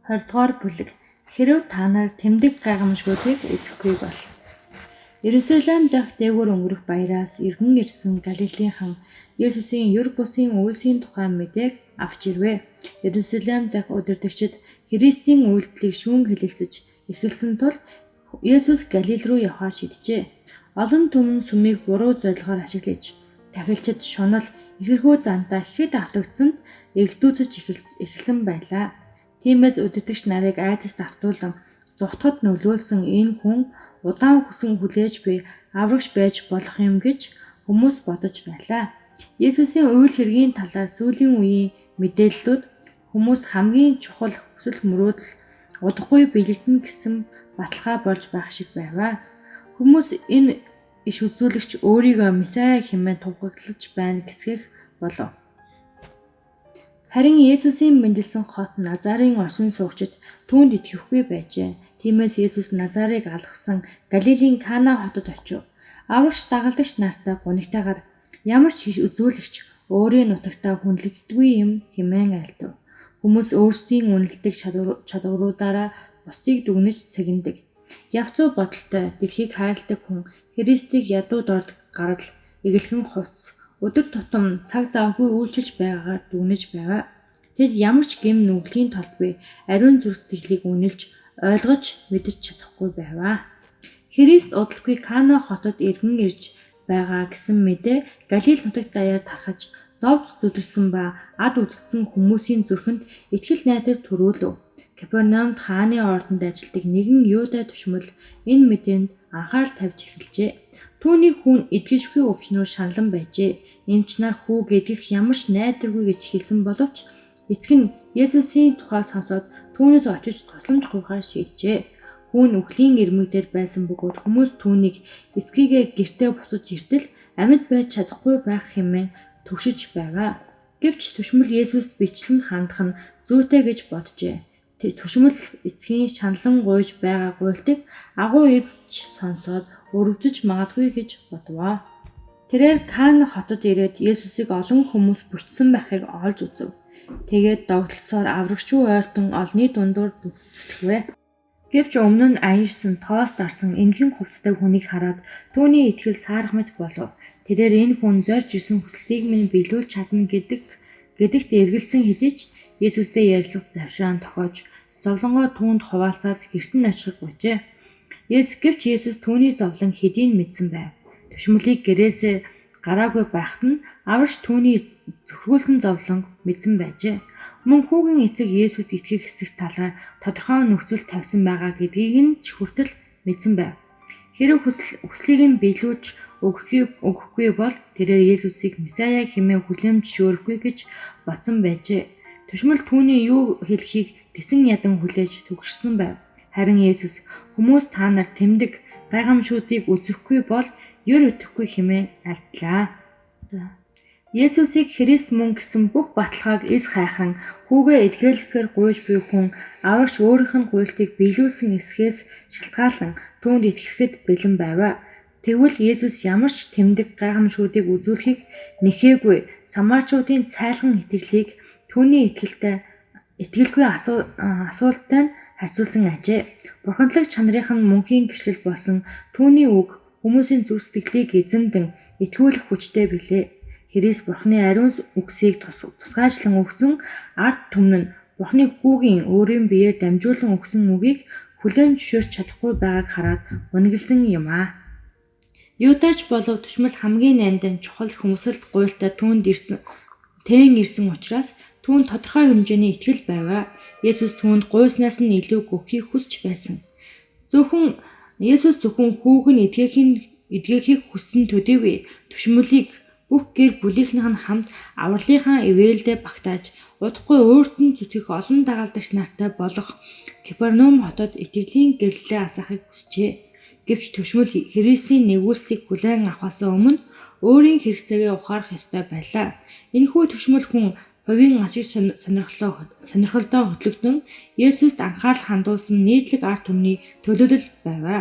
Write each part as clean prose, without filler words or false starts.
20-р бүлэг. Хэрэв та нар тэмдэг гайхамшгуудыг үзэхгүй бол. Иерусалим дахь дээгүүр өнгөрөх баяраас эргэн ирсэн Галилеийн Есүсийн ер бусын үйлсийн тухай мэдээг авч ирвэ. Иерусалим дахь удирдагчид Христийн үйлдэлийг шүүн хэлэлцэж эхэлсэн тул Есүс Галил руу явахаар шийджээ. Олон түмэн сүмийг буруу зорилгоор ашиглаж, тахилчид шунал, ихэрхүү зантай хэд автагдсанд эгдүүцэж эхэлсэн байлаа. Тиймээс удирдагч нарыг айдаст автуулан зугтахад нөлөөлсөн энэ хүн удаан хүсэн хүлээж буй аврагч байж болох юм гэж хүмүүс бодож байлаа. Есүсийн үйл хэргийн талаар сүүлийн үеийн мэдээллүүд хүмүүст хамгийн чухал хүсэл мөрөөдөл удахгүй биелэгдэнэ гэсэн баталгаа болж байх шиг байваа. Хүмүүс энэ иш үзүүлэгч өөрийгөө Месиа хэмээн тунхаглаж байна гэсгэх болов. Харин Есүсийн мэндэлсэн хот Назарын оршин суугчид түүнд итгэхгүй байжээ. Тиймээс Есүс Назарыг алгасан Галилийн Кана хотод очив. Аврагч дагалдагч нартай гунигтайгаар ямар ч иш үзүүлэгч өөрийн нутагтаа хүндлэгддэггүй юм хэмээн айлдав. Хүмүүс өөрсдийн үнэлдэг чадваруудаараа бусдыг дүгнэж цэгэндэг. Явцуу бодолтой, дэлхийг хайрладаг хүн Христийг ядуу дорд гарал, эгэлхэн хувцас, өдөр тутам цаг завгүй үйлчилж байгаагаар дүгнэж байваа. Тэд ямар ч гэм нүглийн толбой ариун зүрх сэтгэлийг үнэлж, ойлгож мэдэж чадахгүй байваа. Христ удалгүй Кана хотод эргэн ирж байгаа гэсэн мэдээ Галил нутаг даяар тархаж, зовж зүдэрсэн ба ад үзэгдсэн хүмүүсийн зүрхэнд итгэл найдар төрүүлв. Капернаумд хааны ордонд ажилладаг нэгэн Юудай түшмэл энэ мэдээнд анхаарал тавьж эхэлжээ. Түүний хүн эдгэшгүй өвчнөөр шаналан байжээ. Эмч нар хүүг эдгэх ямар ч найдваргүй гэж хэлсэн боловч эцэг нь Есүсийн тухай сонсоод түүнээс очиж тусламж гуйхаар шийджээ. Хүү нь үхлийн ирмэг дээр байсан бөгөөд хүмүүс түүнийг эцгийгээ гэртээ буцаж иртэл амьд байж чадахгүй байх хэмээн түгшиж байваа. Гэвч түшмэл Есүст бичлэн хандах нь зүйтэй гэж боджээ. Түшмэл эцгийн шаналан гуйж байгаа гуйлтыг агуу эмч сонсоод өрөвдөж магадгүй гэж бодвоо. Тэрээр Кана хотод ирээд Есүсийг олон хүмүүс бүртсэн байхыг олж үзэв. Тэгээд догдолсоор аврагчгүй ойртон олны дундуур зүтгэвээ. Гэвч өмнө нь аяншсан тоос дарсан энгийн хувцастай хүнийг хараад түүний итгэл саарах мэт болов. Тэрээр энэ хүн зорж ирсэн хүслийг минь биелүүлж чадна гэдэгт эргэлзсэн хэдий ч Есүстэй ярилцах завшаан тохиож зовлонгоо түүнд хуваалцаад гэрт нь очихыг гуйжээ. Гэвч Есүс түүний зовлон хэдийн мэдсэн байв. Түшмэлийг гэрээсээ гараагүй байхад нь аврагч түүний зөвхөргүүлсэн зовлонг мэдсэн байжээ. Мөн хүүгийн эцэг Есүст итгэх хэсэг талаар тодорхой нөхцөл тавьсан байгаа гэдгийг нь ч хүртэл мэдсэн байв. Хэрэв хүслийг нь биелүүлж өгөхгүй бол тэрээр Есүсийг Месиа хэмээн хүлээн зөвшөөрөхгүй гэж бодсон байжээ. Түшмэл түүний юу хэлэхийг тэсэн ядан хүлээж түгшсэн байв. Харин Есүс хүмүүс та нар тэмдэг гайхамшгуудыг үзэхгүй бол ер өдөхгүй хэмээн альдлаа. Есүсийг Христ мөн гэсэн бүх баталгааг эс хайхан хүүгээ эдгээлгэхээр гуйж буй хүн аврагч өөрийнх нь гуйлтыг биелүүлсэн эсхээс шалтгаалан түүнд итгэхэд бэлэн байваа. Тэгвэл Есүс ямар ч тэмдэг гайхамшгуудыг үзүүлэхийг нэхээгүй Самарчуудын цайлган итгэлийг түүний итгэлгүй асуулттай нь харьцуулсан ажээ. Бурханлаг чанарын нь мөнхийн гэрчлэл болсон түүний үг хүмүүсийн зүрх сэтгэлийг эзэмдэн итгүүлэх хүчтэй билээ. Христ Бурханы ариун үгсийг тусгайчлан өгсөн ард түмэн нь Бурханы хүүгийн өөрийн биеэр дамжуулан өгсөн үгийг хүлээн зөвшөөрч чадахгүй байгааг хараад гунигласан юм аа. Юудай ч болов түшмэл хамгийн нандин чухал хүсэлт гуйлтай түүнд ирсэн тэн ирсэн учраас түүнд тодорхой хэмжээний итгэл байваа. Есүс түүнд гуйснаас нь илүү өгөхийг хүсч байсан. Есүс зөвхөн хүүг нь эдгэхийг хүссэн төдийгүй түшмөлийг бүх гэр бүлийнхнийх нь хамт авралынхаа ивээлдээ багтааж удахгүй өөрт нь зүтгэх олон дагалдагч нартай болох Капернаум хотод итгэлийн гэрлэлээ асаахыг хүсжээ. Гэвч түшмэл Христийн нигүүлслийг хүлээн авахаас өмнө өөрийн хэрэгцээгээ ухаарах ёстой байлаа. Энэхүү түшмэл хүн хувийн ашиг сонирхолдоо хөтлөгдөн Есүст анхаарал хандуулсан нийтлэг ард түмний төлөөлөл байваа.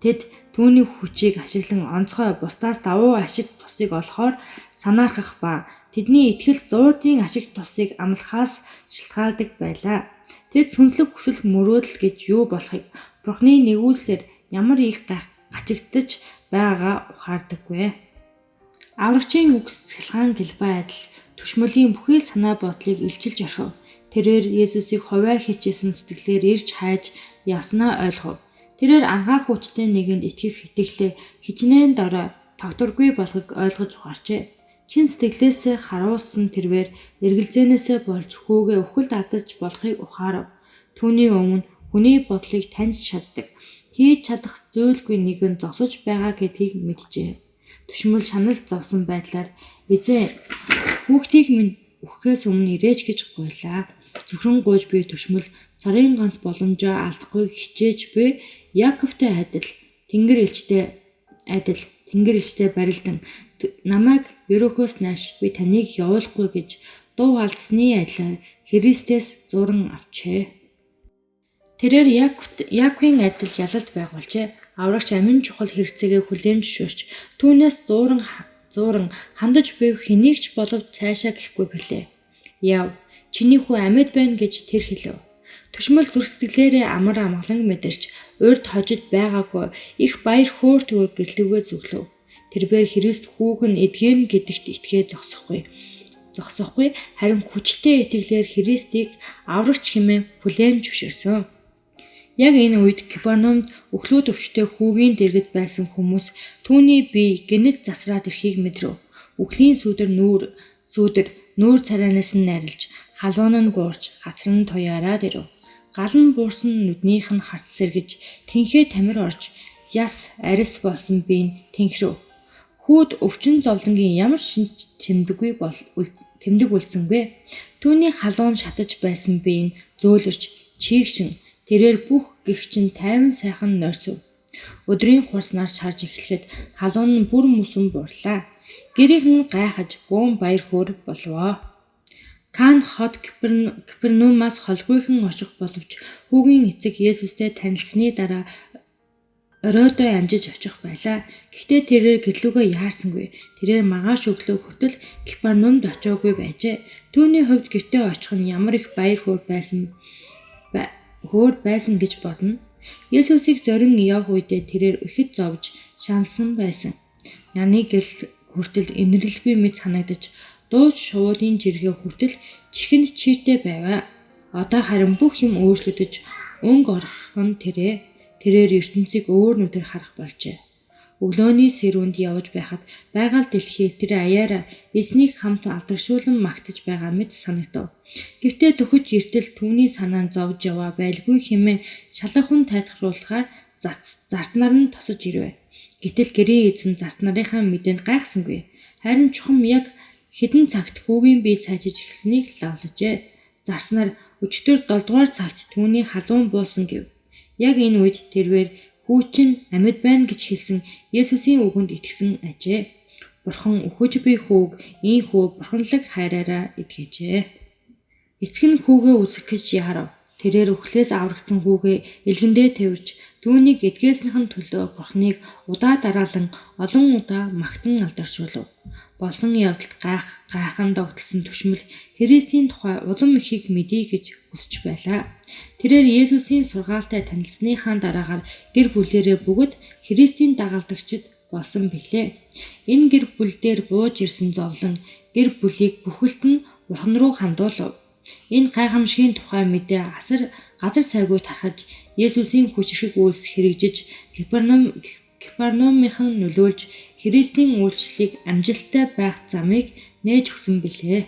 Тэд түүний хүчийг ашиглан онцгой бусдаас давуу ашиг тусыг олохоор санаархах ба тэдний итгэл зуурдын ашиг тусыг амлахаас шалтгаалдаг байлаа. Тэд сүнслэг хүсэл мөрөөдөл гэж юу болохыг, Бурханы нигүүлслээр ямар их гачигдаж байгаагаа ухаардаггүй. Аврагчийн үгс цахилгаан гэлбай адил түшмөлийн бүхий л санаа бодлыг илчилж орхив. Тэрээр Есүсийг хувиа хичээсэн сэтгэлээр ирж хайж явснаа ойлгов. Тэрээр анагаах хүчтэй нэгэнд итгэх итгэлээ хичнээн дорой тогтворгүй болохыг ойлгож ухаарчээ. Чин сэтгэлээсээ харуулсан тэрээр эргэлзээнээсээ болж хүүгээ үхэлд алдаж болохыг ухаарав. Түүний өмнө хүний бодлыг таньж чаддаг, хийж чадах зүйлгүй нэгэн зогсож байгаа гэдгийг мэджээ. Түшмэл шанал зовсон байдлаар "Эзэн, хүүхдийг минь үхэхээс өмнө ирээч" гэж гуйлаа. Зөвхөн гуйж буй түшмэл цорын ганц боломжоо алдахгүй хичээж буй Яаковтай адил Тэнгэр элчтэй адил Тэнгэр элчтэй барилдан намайг ерөөхөөс нааш би таныг явуулахгүй гэж дуу алдсаны адилаар Христээс зуран авчээ. Тэрээр Яаковын адил ялалт байгуулжээ. Аврагч амин чухал хэрэгцээгээ хүлээн зөвшөөрч, түүнээс зууран хандаж буй хэнийг ч боловч цаашаа гэхгүй билээ. "Яв, чиний хүү амьд байна" гэж тэр хэлэв. Түшмэл зүрх сэтгэлээрээ амар амгалан мэдэрч, урьд хожид байгаагүй их баяр хөөртэйгээр гэрлүүгээ зүглэв. Тэрбээр Христ хүүг нь эдгээрнэ гэдэгт итгээд зогсохгүй харин хүчтэй итгэлээр Христийг аврагч хэмээн хүлээн зөвшөөрсөн. Яг энэ үед Капернаумд үхлүүд өвчтөй хүүгийн дэргэд байсан хүмүүс түүний бие гэнэт засраад ирэхийг мэдрэв. Үхлийн сүүдэр нүүр царайнаас нь арилж, халуун нь буурч, хацар нь туяараад ирэв. Гал нь буурсан нүднийх нь харц сэргэж, тэнхээ тамир орж, яс арис болсон бие нь тэнхрэв. Хүүд өвчин зовлонгийн ямар шинж тэмдэг үлдсэнгүй. Түүний халуун шатаж байсан бие нь зөөлрч, чийгшин тэрээр бүх гэгч нь тайван сайхан нойрсов. Өдрийн хурц нар шарж эхлэхэд халуун нь бүр мөсөн буурлаа. Гэрийнхэн нь гайхаж бөөн баяр хөөр болвоо. Кан хот Капернаумаас холгүйхэн очих боловч хүүгийн эцэг Есүстэй танилцсаны дараа оройдоо амжиж очих байлаа. Гэхдээ тэрээр гэрлүүгээ яарсангүй. Тэрээр маргааш өглөө хүртэл Капернаумд очоогүй байжээ. Түүний хувьд гэртээ очих нь ямар их баяр хөөр байсан гэж бодно. Есүсийг зорин явх үедээ тэрээр ихэд зовж шаналсан байсан. Нарны гэрэл хүртэл инэрлгүй мэт санагдаж, дууч шувуудын жиргээ хүртэл чихэнд чийртэй байваа. Одоо харин бүх юм өөрчлөгдөж өнгө орох нь тэрээ. Тэрээр ертөнцийг өөр нүдээр харах болжээ. Өглөөний сэрүүнд явж байхад байгаль дэлхий тэр аяараа эзнийг хамт алдаршуулан магтаж байгаа мэт санагдав. Гэртээ дөхөж иртэл түүний санаа нь зовж яваа байлгүй хэмээн шалгахан тайлгаруулахаар зарц нар нь тосож ирвэ. Гэтэл гэрийн эзэн зарц нарынхаа мэдээнд гайхсангүй. Харин чухам яг хэдэн цагт хүүгийн бие сайжиж эхэлснийг лавлажээ. Зарц нар өчигдөр 7 дугаар цагт түүний халуун буусан гэв. Яг энэ үед тэрээр хүү чинь амьд байна гэж хэлсэн Есүсийн үгэнд итгэсэн ажээ. Бурхан үхэж буй хүүг ийнхүү бурханлаг хайраараа эдгэжээ. Эцэг нь хүүгээ үзэх гэж яарав. Тэрээр үхлээс аврагдсан хүүгээ элгэндээ тэвэрч түүнийг эдгээснийх нь төлөө Бурханыг удаа дараалан олон удаа магтан алдаршуулав. Болсон явдалд гайхан догдолсон түшмэл Христийн тухай улам ихийг мэдье гэж хүсэж байлаа. Тэрээр Есүсийн сургаалтай танилцсаныхаа дараагаар гэр бүлээрээ бүгд Христийн дагалдагчид болсон билээ. Энэ гэр бүл дээр бууж ирсэн зовлон гэр бүлийг бүхэлд нь Бурхан руу хандуулав. Энэ гайхамшигын тухай мэдээ асар газар сайгүй тархаж, Есүсийн хүчирхэг үйлс хэрэгжиж, Капернаумынхан нөлөөлж, Христийн үйлчлэлийг амжилттай байх замыг нээж өгсөн билээ.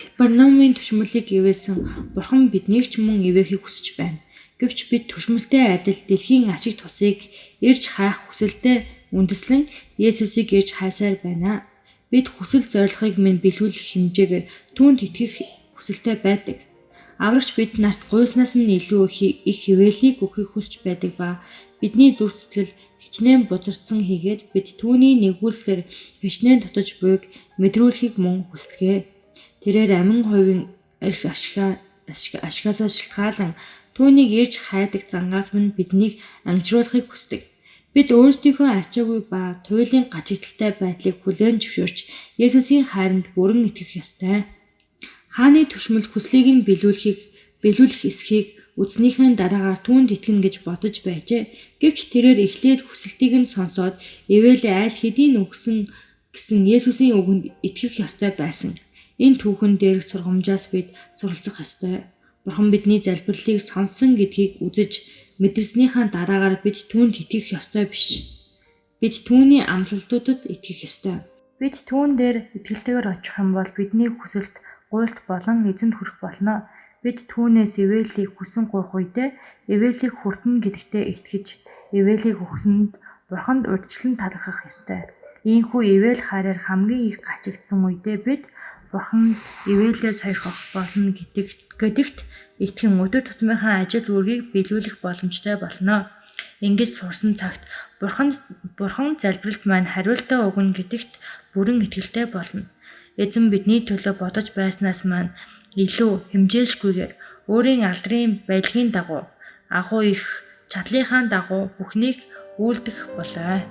Капернаумын түшмэлийг ивээсэн Бурхан биднийг ч мөн ивээхийг хүсэж байна. Гэвч бид түшмэлтэй адил дэлхийн ашиг тусыг эрж хайх хүсэлдээ үндэслэн Есүсийг эрж хайсаар байна. Бид хүсэл зорилгыг минь биелүүлэх хэмжээгээр түүнд итгэх хүсэлтэй байдаг. Аврагч бид нарт гуйснаас минь илүү их ивээлийг өгөхийг хүсч байдаг ба бидний зүрх сэтгэл хичнээн бузардсан хийгээд бид түүний нигүүлслээр хичнээн дутаж буйг мэдрүүлэхийг мөн хүсдэг. Тэрээр амин хувийн эрх ашгаасаа шалтгаалан түүнийг эрж хайдаг зангаас минь биднийг амжируулахыг хүсдэг. Бид өөрсдийнхөө ачаагүй ба туйлын гачигдалтай байдлыг хүлээн зөвшөөрч Есүсийн хайранд бүрэн итгэх ёстой. Хааны түшмэл хүслийг нь биелүүлэхийг биелүүлэх эсхийг үзснийхээ дараагаар түүнд итгэнэ гэж бодож байжээ. Гэвч тэрээр эхлээд хүсэлтийг нь сонсоод ивээлээ аль хэдийн өгсөн гэсэн Есүсийн үгэнд итгэх ёстой байсан. Энэ түүхэн дээрх сургамжаас бид суралцах ёстой. Бурхан бидний залбирлыг сонссон гэдгийг үзэж мэдэрснийхээ дараагаар бид түүнд итгэх ёстой биш. Бид түүний амлалтуудад итгэх ёстой. Бид түүн дээр итгэлтэйгээр очих юм бол бидний хүсэлт, гуйлт болон эзэнд хүрэх болно. Бид түүнээс ивээлийг хүсэн гуйх үедээ ивээлийг хүртэнэ гэдэгтээ итгэж, ивээлийг өгсөнд Бурханд урьдчилан талархах ёстой. Ийнхүү ивэл хайраар хамгийн их гачигдсан үедээ бид Бурханд ивээлээ сойрхох болно гэдэгт итгэн өдөр тутмынхаа ажил үүргийг биелүүлэх боломжтой болно. Ингэж сурсан цагт Бурхан залбиралд маань хариултаа өгнө гэдэгт бүрэн итгэлтэй болно. Эзэн бидний төлөө бодож байснаас маань илүү хэмжээлшгүйгээр өөрийн алдрын баялагын дагуу агуу их чадлынхаа дагуу бүхнийг үйлдэх болой.